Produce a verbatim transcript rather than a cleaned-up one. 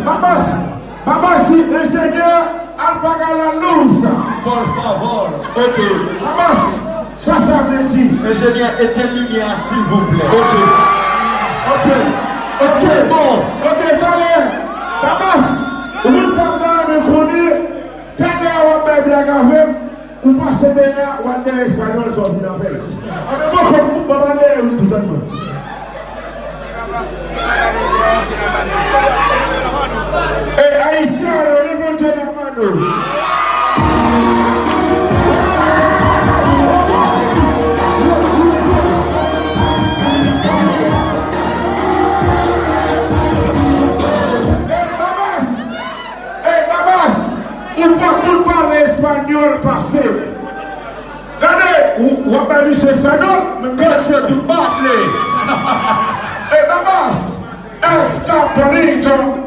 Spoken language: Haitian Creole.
Babas, Babas di enjenyè al bagay la luz. Por favor. Ok. Babas, sa sa vle di? Enjenyè, etenn limyè a, silvouplè. Ok. Ok. Ok. Bon. Ok, talè. Babas, ou konn sa m ta renmen konnen? Talè w ap bay blag avè m. Ou pase dèyè a, w al dèyè espanyòl sa w vin avè l. Anben, bon, kòm m pral dèyè ou tou, tann mwen. Ey, ayisyen, ale, leve l, tande mano. Ey, Babas! Ey, Babas! Ou pa konn pale espanyòl pase. Gade, ou, w ap bay misye espanyòl, men gade se tou bat li. Ey, Babas! Escapolito!